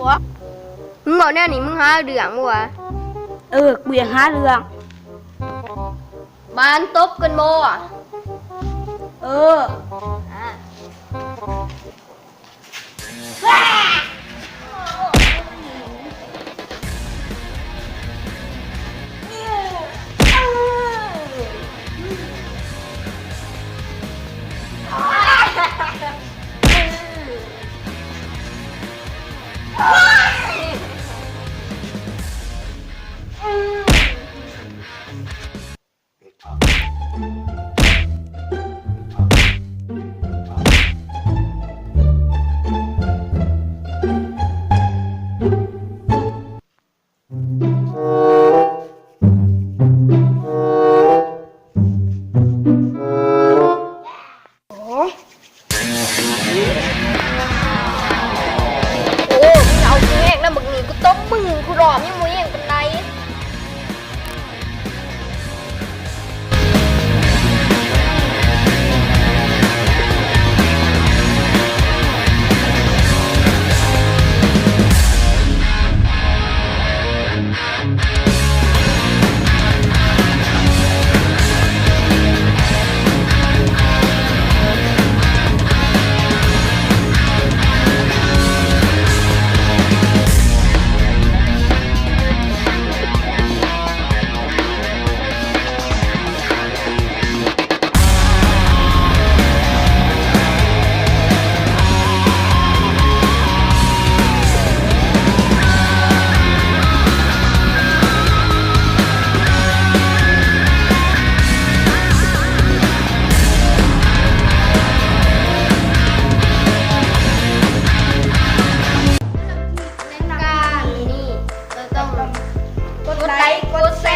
ວະ ມຶງເວົ້າແນວນີ້ ມຶງຫາເລື່ອງບໍ່ວະ? ເອີ ກູຢາກຫາເລື່ອງ. ບານຕົບກັນບໍ່? ເອີ ອາ. ໂອ້ ມຶງເອົາກູແຮງນະບັກນີ້ ກູຕົບມຶງຄູ່ຮອບຍັງບໍ່ແຮງປານໃດ. ໃນການນີ້ ກໍຕ້ອງກົດໄລ ກົດແຊ